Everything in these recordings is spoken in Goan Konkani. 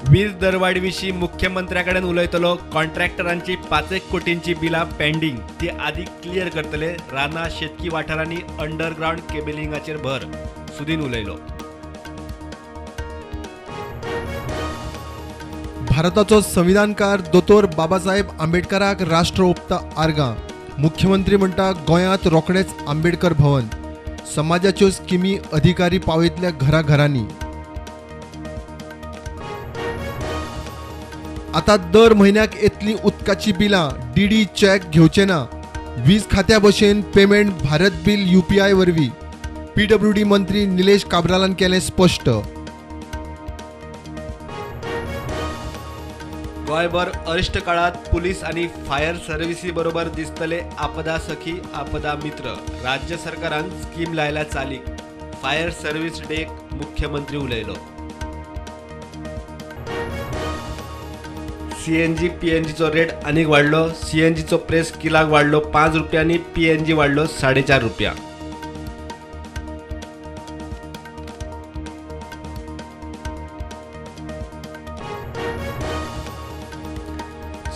वीज दरवाढीविशीं मुख्यमंत्र्याकडेन उलयतलो. कॉन्ट्रॅक्टरांची 5 कोटींची बिलां पेंडींग, ती आदी क्लियर करतले. रानां शेतकी वाठारांनी अंडरग्रावंड केबलिंगाचेर भर, सुदीन उलयलो. भारताचो संविधानकार दोतोर बाबासाहेब आंबेडकराक राष्ट्र ओंपता आर्गां. मुख्यमंत्री म्हणटा गोंयांत रोखडेंच आंबेडकर भवन. समाजाच्यो स्किमी अधिकारी पावयतल्या घराघरांनी. आता दर म्हयन्याक येतली उदकाची बिलां, डीडी चॅक घेवचे ना. वीज खात्या भशेन पेमेंट भारत बिल यूपीआय वरवीं. पीडब्ल्यूडी मंत्री निलेश काब्रालान केलें स्पश्ट. गोंयभर अरिश्ट काळात पुलीस आनी फायर सर्व्हिसी बरोबर दिसतले आपदा सखी आपदा मित्र. राज्य सरकारान स्कीम लायल्या चालीक. फायर सर्व्हिस डेक मुख्यमंत्री उलयलो. सीएनजी पीएनजीचो रेट आनीक वाडलो. सीएनजीचो प्रेस किलाक वाडलो 5 रुपया आनी पीएनजी वाडलो 4.5 रुपया.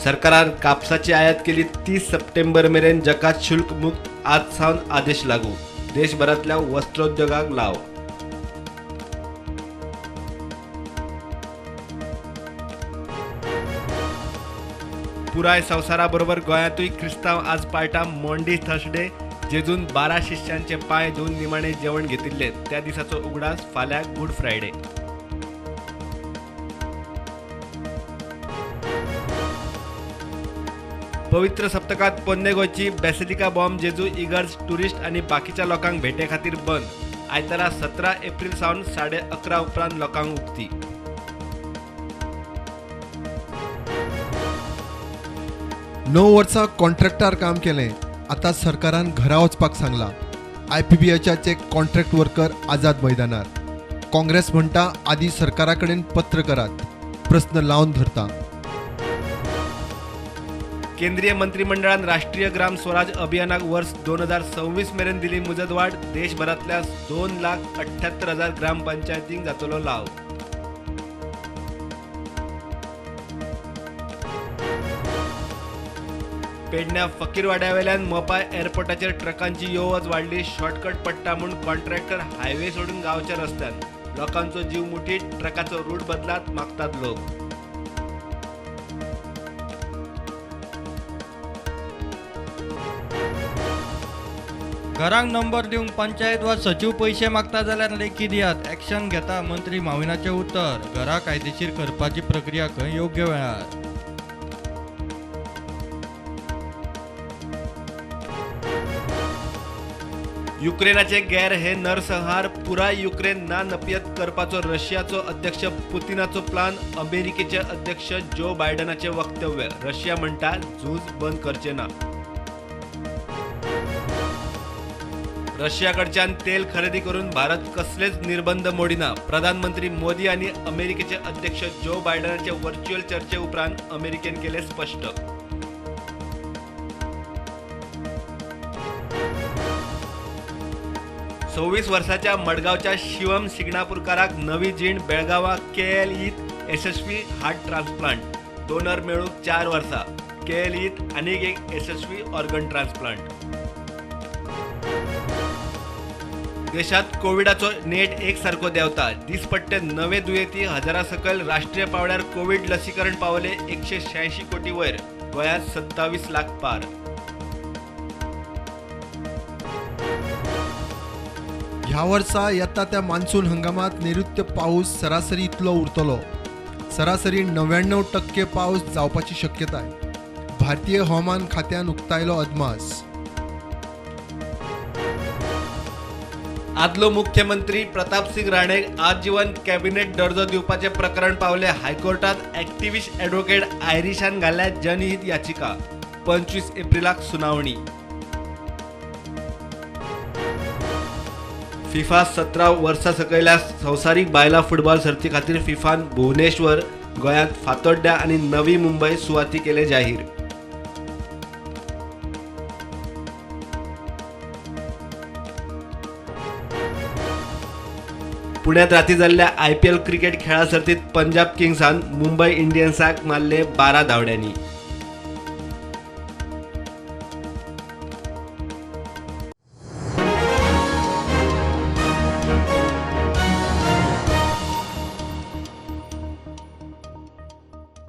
सरकारान कापसाची आयात केली 30 सप्टेंबर मेरेन जकात शुल्क मुक्त, आज सावन आदेश लागू. देशभरांतल्या वस्त्रोद्योगाक लाव. पुराय संवसाराबरोबर गोंयांतूय क्रिस्तांव आज पाळटा मॉन्डी थर्सडे. जेजून 12 शिष्यांचे पांय धुवन निमाणे जेवण घेतिल्ले त्या दिसाचो उगडास फाल्यां गुड फ्रायडे. पवित्र सप्तकात पोन्ने गोंयची बेसिलिका बॉम जेजू इगर्ज टुरिस्ट आनी बाकीच्या लोकांक भेटे खातीर बंद. आयतारा 17 एप्रिल सावन 11:30 उपरांत लोकांक उक्ती. 9 वर्सां कॉन्ट्रॅक्टार काम केलें, आतां सरकारान घरा वचपाक सांगलां. आयपीबीएचाचे कॉन्ट्रॅक्ट वर्कर आझाद मैदानार. काँग्रेस म्हणटा आदी सरकारा कडेन पत्र करात, प्रस्न लावन धरता. केंद्रीय मंत्रिमंडळान राष्ट्रीय ग्राम स्वराज अभियानाक वर्स 2026 मेरेन दिली मुजतवाढ. देशभरांतल्या 2,78,000 ग्रामपंचायतींक जातलो लाव. पेडण्या फकीरवाड्यावेल्यान मोपा एअरपोर्टाचेर ट्रकांची यो वच वाडली. शॉर्टकट पडटा म्हूण कॉन्ट्रॅक्टर हायवे सोडून गांवच्या रस्त्यान. लोकांचो जीव मुठीत, ट्रकाचो रूट बदलात मागतात लोक. घरांक नंबर दिवंक पंचायत वा सचीव पयशे मागता जाल्यार लेखी दियात, एक्शन घेता मंत्री माविनाचें उतर. घरां कायदेशीर करपाची प्रक्रिया खंय योग्य वेळार. युक्रेनाचे गैर हे नरसंहार, पुराय युक्रेन ना नपयत करपाचो रशियाचो अध्यक्ष पुतिनाचो प्लान. अमेरिकेचे अध्यक्ष जो बायडनाचे वक्तव्य. रशिया म्हणटा झूज बंद करचे ना. रशियाकडच्यान तेल खरेदी करून भारत कसलेच निर्बंध मोडिना. प्रधानमंत्री मोदी आनी अमेरिकेचे अध्यक्ष जो बायडनाचे व्हर्च्युअल चर्चे उपरांत अमेरिकेन केले स्पश्ट. 26 वर्साच्या मडगांवच्या शिवम शिगणापूरकाराक नवी जीण. बेळगांवा केएलईत यशस्वी हार्ट ट्रान्सप्लांट. डोनर मेळूंक 4 वर्सां. केएलईत आनीक एक यशस्वी ऑर्गन ट्रान्सप्लांट. देशात कोविडाचो नेट एकसारको देंवता. दिसपट्टे नवे दुयेंती हजारा सकयल. राष्ट्रीय पांवड्यार कोविड लसीकरण पावले 186 कोटी वयर. गोंयांत 27 लाख पार. ह्या वर्सा येता त्या मान्सून हंगामात नैऋत्य पावस सरासरी इतलो उरतलो. सरासरी 99% पावस जावपाची शक्यताय. भारतीय हवामान खात्यान उक्तायलो अदमास. आदलो मुख्यमंत्री प्रतापसिंग राणे आजीवन कॅबिनेट दर्जो दिवपाचें प्रकरण पावले हायकोर्टात. ॲक्टिव्हिस्ट ॲडव्होकेट आयरिशान घाल्या जनहित याचिका. 25 एप्रिलाक सुनावणी. फिफा 17 वर्सां सकयल्या संवसारीक बायलां फुटबॉल सर्ती खातीर फिफान भुवनेश्वर, गोंयांत फातोड्ड्या आनी नवी मुंबय सुवाती केले जाहीर. पुण्यात राती जाल्ल्या आयपीएल क्रिकेट खेळा सर्तीत पंजाब किंग्सान मुंबय इंडियन्साक मारले 12 धांवड्यांनी.